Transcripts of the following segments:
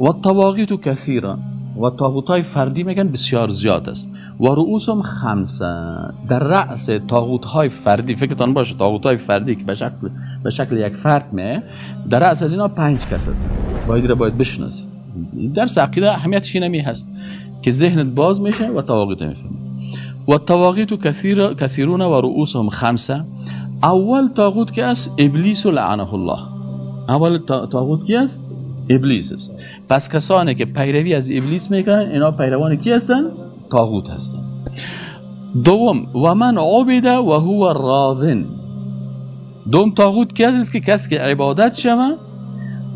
و طواغیت کثیره، و طاغوت‌های فردی میگن بسیار زیاد است. و رؤوسهم خمسه، در رأس طاغوت‌های فردی، فکرتان باشه طاغوت‌های فردی که به شکل یک فرد می، در رأس از اینا 5 کس هست. باید را باید بشناسی. درس عقیده اهمیتش اینمی هست که ذهنت باز میشه و طواغیت میفهمی. و طواغیت کثیرون و رؤوسهم خمسه. اول طاغوت که است ابلیس لعنه الله. اول طاغوت کی است؟ ابلیس است. پس کسانی که پیروی از ابلیس میکنن اینا پیروان کی هستن؟ طاغوت هستن. دوم و من عبد و هو راض. دوم طاغوت کی است؟ که کسی که عبادت شوه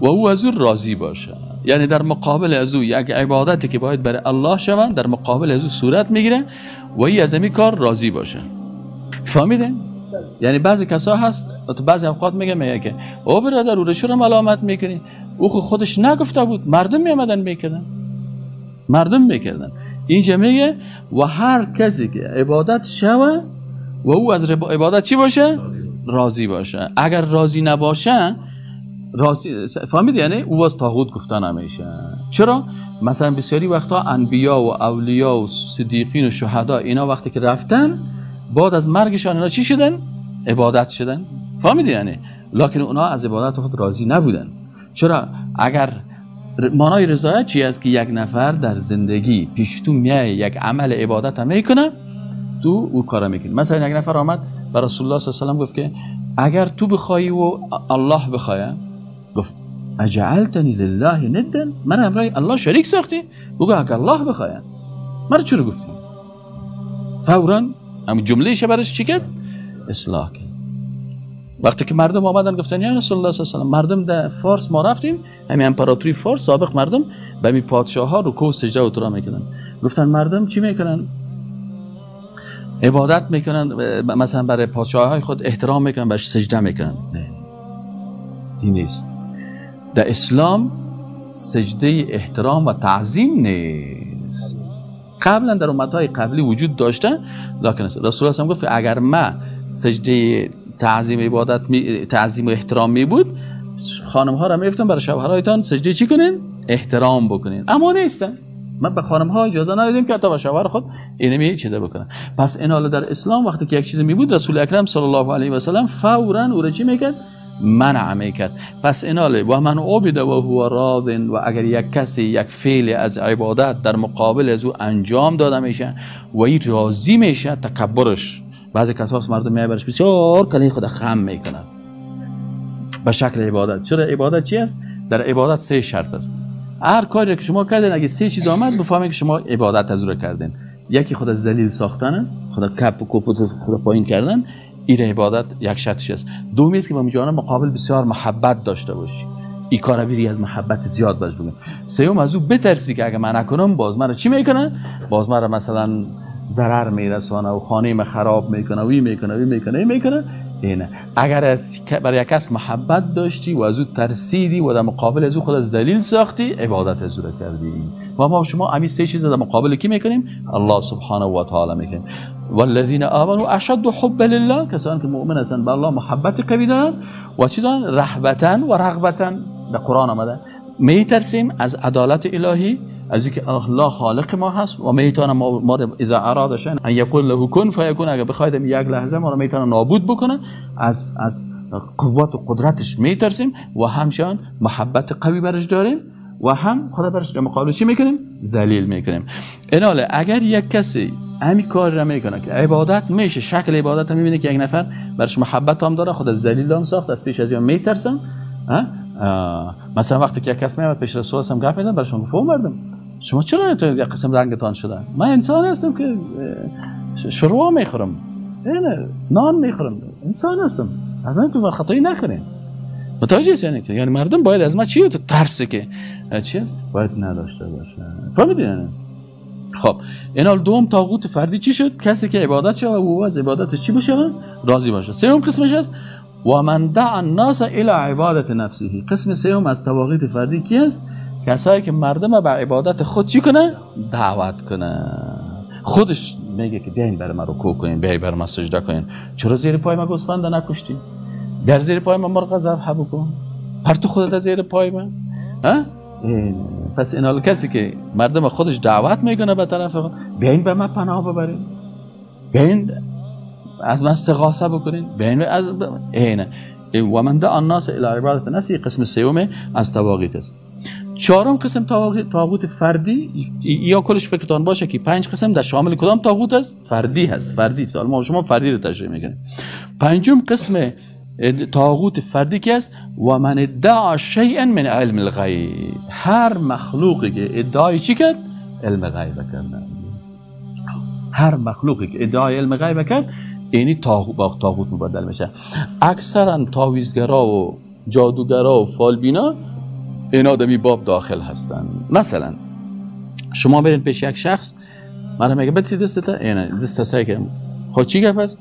و او از او راضی باشه، یعنی در مقابل از او یک عبادتی که باید برای الله شوه در مقابل از او صورت میگیره و ای از این کار راضی باشه. فهمیدین؟ یعنی بعضی کسا هست تو بعضی اوقات میگه که او برادر او رو چرا ملامت میکنی؟ او خودش نگفته بود، مردم میامدن میکردن، مردم میکردن. اینجا میگه و هر کسی که عبادت شوه و او از عبادت چی باشه؟ راضی باشه. اگر راضی نباشه، راضی، فهمید؟ یعنی او از طاغوت گفته نمیشه. چرا؟ مثلا بسیاری وقتا انبیا و اولیا و صدیقین و شهدا اینا وقتی که رفتن بعد از مرگشان اینا چی شدن؟ عبادت شدن. فهمیدی؟ یعنی لکن اونا از عبادت خود راضی نبودن. چرا؟ اگر معنای رضایت چی است؟ که یک نفر در زندگی پیش تو میای یک عمل عبادت هم میکنه، تو او کارا میکنی. مثلا یک نفر آمد به رسول الله صلی الله علیه و سلم گفت که اگر تو بخوای و الله بخواه، گفت اجعلتنی لله ندا، من همراه الله شریک ساختی؟ بگو اگر الله بخواه. مرا چرا گفتی؟ فورا هم جمله برش چی کرد؟ اصلاح کرد. وقتی که مردم آمدن گفتن یا رسول الله صلی الله علیه و سلم، مردم در فارس ما رفتیم، همین امپراتوری فارس سابق، مردم به می پادشاه ها رکوع و سجده و ترا میکردن. گفتن مردم چی میکنن؟ عبادت میکنن، مثلا برای پادشاه های خود احترام میکنن، برش سجده میکنن. نه، این نیست. در اسلام سجده احترام و تعظیم نیست. قبلا در امتهای قبلی وجود داشته، لکن رسول الله گفت اگر ما سجده تعظیم عبادت تعظیم و احترام می بود، خانم ها را میگفتم برای شوهرایتان سجده چی کنین؟ احترام بکنین. اما نیستن. من به خانم ها اجازه ندادیم که حتی به شوهر خود اینمی چیزا بکنن. پس این حالا در اسلام وقتی که یک چیز می بود، رسول اکرم صلی الله علیه و سلم فورا او را چی میکرد؟ منع میکرد. پس ایناله و من عبد و هو راض، و اگر یک کسی یک فعل از عبادت در مقابل از او انجام داده میشه و این راضی میشه، تکبرش، بعضی کساس مردم میبرش بسیار کلی خود خم میکنن به شکل عبادت. چرا عبادت چی است؟ در عبادت 3 شرط است. هر کاری که شما کردین اگه 3 چیز آمد بفهمید که شما عبادت از او را کردین. یکی خود ذلیل ساختن است، خود کپ و کپوت خود پایین کردن، این عبادت یک شرطش است. دومی است که با جانب مقابل بسیار محبت داشته باشی، این کار بیری از محبت زیاد باش بگم. سوم از او بترسی که اگه من نکنم باز مرا چی میکنه؟ باز مرا مثلا ضرر میرسانه و خانه ما خراب میکنه و این میکنه و این میکنه این میکنه. اینه اگر برای یک کس محبت داشتی و از او ترسیدی و در مقابل از او خود ذلیل ساختی، عبادت از او را کردی. و ما شما همین 3 چیز در مقابل کی میکنیم؟ الله سبحانه و تعالی میکنیم. والذین آمنوا اشد حبا لله، کسانی که مؤمن هستند به الله محبت قوی دارند و چیزان رهبتا و رغبتا. در قرآن آمده میترسیم از عدالت الهی، از اینکه الله خالق ما هست و میتونه ما اذا اراد شیئا ان یقول له کن فیکون، اگه بخواید یک لحظه ما رو میتونه نابود بکنه، از قوت و قدرتش میترسیم و همچنان محبت قوی برش داریم و هم خدا برش در مقابل چی میکنیم؟ ذلیل میکنیم. ایناله اگر یک کسی همین کار را میکنه که عبادت میشه، شکل عبادت هم میبینه که یک نفر برش محبت هم داره، خدا ذلیل هم ساخت، از پیش از این میترسم. مثلا وقتی که یک کس میاد پیش رسول الله گپ میزنه، برش گفت مردم شما چرا یک قسم رنگتان شده؟ من انسان هستم که شروع میخورم، اینه نان میخورم، انسان هستم، از این تو خطایی نخورین. متوجه هستی؟ یعنی مردم باید از ما چی تو ترسه که چی هست باید نداشته باشه. فهمیدی؟ یعنی خب اینا دوم طاغوت فردی چی شد؟ کسی که عبادت شد و او از عبادت چی باشه؟ راضی باشه. سوم قسمش است و من دعا الناس الى عبادت نفسه. قسم سوم از طواغیت فردی کی است؟ کسایی که مردم به عبادت خود چی کنه؟ دعوت کنه. خودش میگه که بیاین بر ما رکوع کنین، بیاین بر ما سجده کنین. چرا زیر پای ما گوسفند نکشتی؟ در زیر پای ما مرغ ذبح بکن. پرتو خودت زیر پای ما. ها؟ پس این کسی که مردم خودش دعوت میکنه به طرف خود، بیاین به من پناه ببرین، بیاین از من استغاثه بکنین، بیاین از اینه. و من دعا الناس الى عبادت نفسی، قسم سوم از طواغیت است. چهارم قسم طاغوت فردی، یا کلش فکرتان باشه که 5 قسم در شامل کدام طاغوت است؟ فردی هست، فردی. سوال ما شما فردی رو تشریح میکنیم. پنجم قسم طاغوت فردی که است و من ادعا شیئا من علم الغیب، هر مخلوقی که ادعای چی کرد؟ علم غیب کرد. هر مخلوقی که ادعای علم غیب کرد اینی طاغوت مبدل میشه. اکثرا تعویذگرا و جادوگرا و فالبینا اینا دمی باب داخل هستن. مثلا شما برین پیش یک شخص، من میگه بتی دستتا اینه دست سعی که خود چی گپ است؟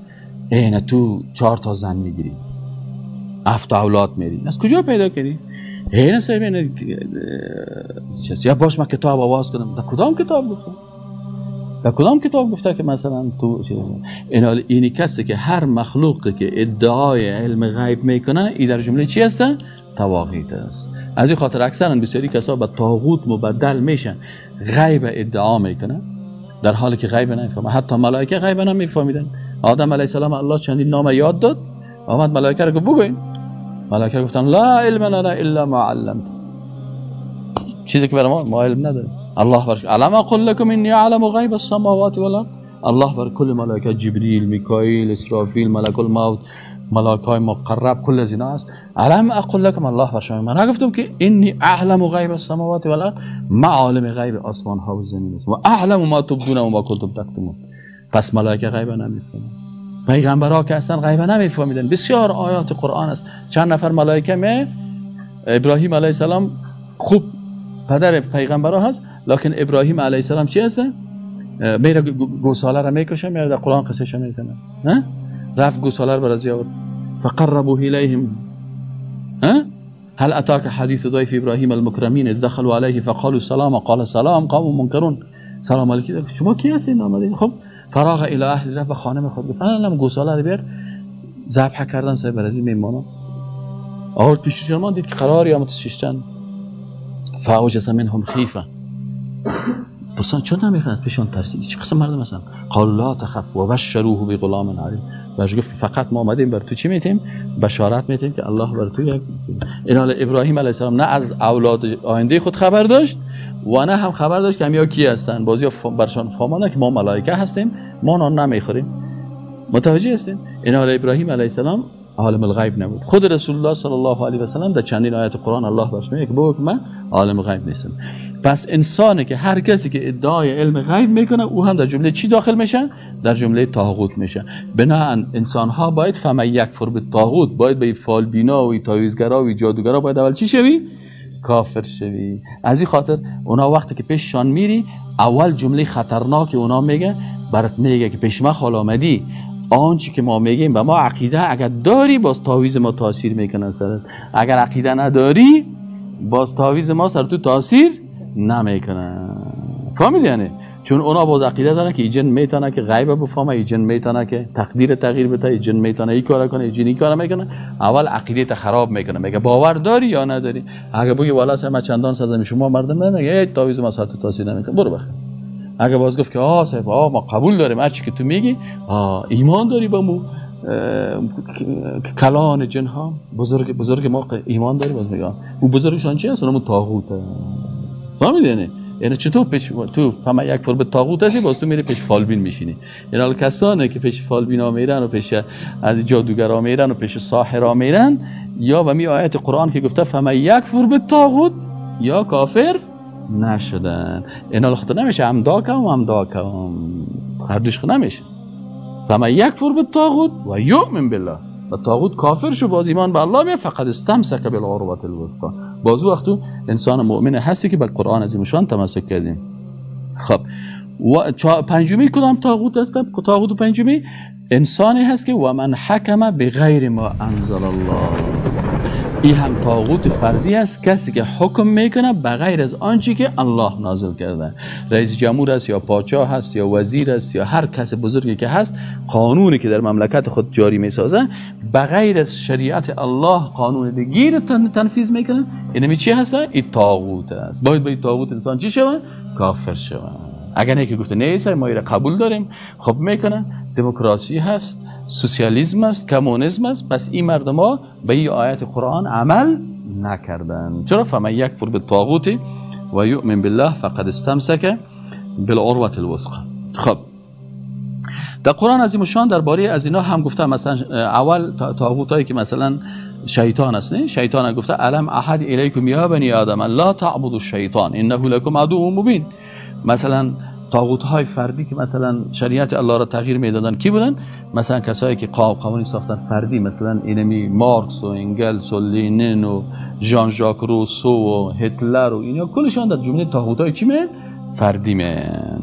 اینه تو 4 تا زن میگیری، 7 اولاد میری، از کجا پیدا کردی؟ اینه سعی اینه چیز یا باش من کتاب آواز کنم. در کدام کتاب گفته؟ در کدام کتاب گفته که مثلا تو چیز؟ اینی کسی که هر مخلوقی که ادعای علم غیب میکنه این در جمله چی هست؟ طواغیت است. از این خاطر اکثرا بسیاری کسا به طاغوت مبدل میشن، غیب ادعا میکنه در حالی که غیب نمیفهمه. حتی ملائکه غیب نمیفهمیدن. آدم علیه السلام الله چندین نام یاد داد، آمد ملائکه رو گفت بگوین، ملائکه گفتن لا علم لنا الا ما علمت، چیزی که برای ما علم نداریم. الله بر الم اقل لكم اني اعلم غیب السماوات والارض، الله بر کل ملائکه، جبریل، میکائیل، اسرافیل، ملک الموت، ملائکه های مقرب، کل از اینا است. الم اقل لكم، الله بر شما من نگفتم که انی اعلم غیب السماوات والارض، ما عالم غیب آسمان ها و زمین است، و اعلم ما تبدون و ما کنتم تکتمون. پس ملائکه غیب نمیفهمن، پیغمبرها که اصلا غیب نمیفهمیدن. بسیار آیات قرآن است چند نفر ملائکه می ابراهیم علیه السلام خوب پدر پیغمبرها هست، لکن ابراهیم علیه السلام چی هست؟ میره گوساله را میکشه، میره در قرآن قصه ش میکنه، رفت گوساله را برازی آورد، فقربوه الیهم هل اتاک حدیث ضیف ابراهیم المکرمین اذ دخلوا علیه فقالوا سلام قال سلام قوم منکرون. سلام علیکم، شما کی هستین آمدین؟ خب فراغ الی اهل، رفت به خانم خود گفت الان گوساله رو بیار، ذبح کردن سه برازی میمانا آورد پیش شما، دید که قراری آمد ششتن، فاوجس منهم خیفه، پرسان چون نمیخواد پیشان ترسید، چه قسم مردم هستن؟ قالوا لا تخف و بشروه بغلام علیم. برش گفت فقط ما آمدیم بر تو چی میتیم؟ بشارت میتیم که الله بر تو یک. این حال ابراهیم علیه السلام نه از اولاد آینده خود خبر داشت و نه هم خبر داشت که همیا کی هستن. بازی برشان فهمانه که ما ملائکه هستیم، ما نان نمیخوریم. متوجه هستین؟ این حال ابراهیم علیه السلام عالم الغیب نبود. خود رسول الله صلی الله علیه و سلم در چندین آیت قرآن الله برش میگه که بگو که من عالم غیب نیستم. پس انسانی که هر کسی که ادعای علم غیب میکنه او هم در جمله چی داخل میشه؟ در جمله طاغوت میشه. بناهن انسان ها باید فمن یکفر بالطاغوت، باید به فالبینا و تعویذگرا و جادوگرا باید اول چی شوی؟ کافر شوی. از این خاطر اونا وقتی که پیششان میری اول جمله خطرناک اونا میگه، برات میگه که پیش ما خال آمدی، آنچه که ما میگیم به ما عقیده اگر داری باز تعویذ ما تاثیر میکنه سرت، اگر عقیده نداری باز تعویذ ما سر تو تاثیر نمیکنه. فهمیدی یعنی؟ چون اونا باز عقیده دارن که جن میتونه که غیب بفهمه، جن میتونه که تقدیر تغییر بده، جن میتونه این کارا کنه، جن این کارا میکنه. اول عقیده ت خراب میکنه، میگه باور داری یا نداری؟ اگه بگی والا ما چندان صدم شما مردم نمیگه، تعویذ ما سر تو تاثیر نمیکنه، برو بخیر. اگه باز گفت که آه صاحب، آه ما قبول داریم هر چی که تو میگی، آه ایمان داری با مو کلان جن ها، بزرگ بزرگ ما ایمان داری، باز میگه او بزرگشان چی هست؟ اونم طاغوت. فهمیدی یعنی؟ یعنی چطور پیش تو فهم یک فر به طاغوت هستی، باز تو میری پیش فالبین میشینی. یعنی کسانی که پیش فالبینا میرن و پیش از جادوگرا میرن و پیش ساحرا میرن، یا و می آیت قرآن که گفته فهم یک فر به طاغوت یا کافر نشدن. اینا خود نمیشه هم داکم و هم داکم، هر خود نمیشه. فمن یکفر بالطاغوت و یؤمن بالله، و طاغوت کافر شو باز ایمان به الله می، فقد استمسک بالعروة الوثقی. باز وقت انسان مؤمن هستی که به قرآن عظیم شان تمسک کردیم. خب و پنجمی کدام طاغوت است؟ طاغوت پنجمی انسانی هست که و من حکم بغیر ما انزل الله. این هم طاغوت فردی است، کسی که حکم میکنه بغیر از آنچه که الله نازل کرده. رئیس جمهور است یا پادشاه هست یا وزیر است یا هر کس بزرگی که هست، قانونی که در مملکت خود جاری میسازه بغیر از شریعت الله قانون دیگه تنفیذ میکنه. اینمی چی هست؟ این طاغوت است. باید به این طاغوت انسان چی شوه؟ کافر شوه. اگر نه که گفته نیست ما ایره قبول داریم، خب میکنه. دموکراسی هست، سوسیالیسم است، کمونیسم است. پس این مردم ها به این آیت قرآن عمل نکردن. چرا؟ فمن یکفر بالطاغوت و یؤمن بالله فقد استمسک بالعروة الوثقی. خب در قرآن عظیم الشان درباره از اینا هم گفته. مثلا اول طاغوت هایی که مثلا شیطان است، نه؟ شیطان گفته الم احد الیکم یا بنی آدم لا تعبدوا الشیطان انه لکم عدو مبین. مثلا طاغوت های فردی که مثلا شریعت الله را تغییر میدادن کی بودن؟ مثلا کسایی که قوانین ساختن فردی، مثلا اینمی مارکس و انگلس و لینین و ژان ژاک روسو و هتلر و اینا، کلشان در جمله طاغوت های چی من؟ فردی من.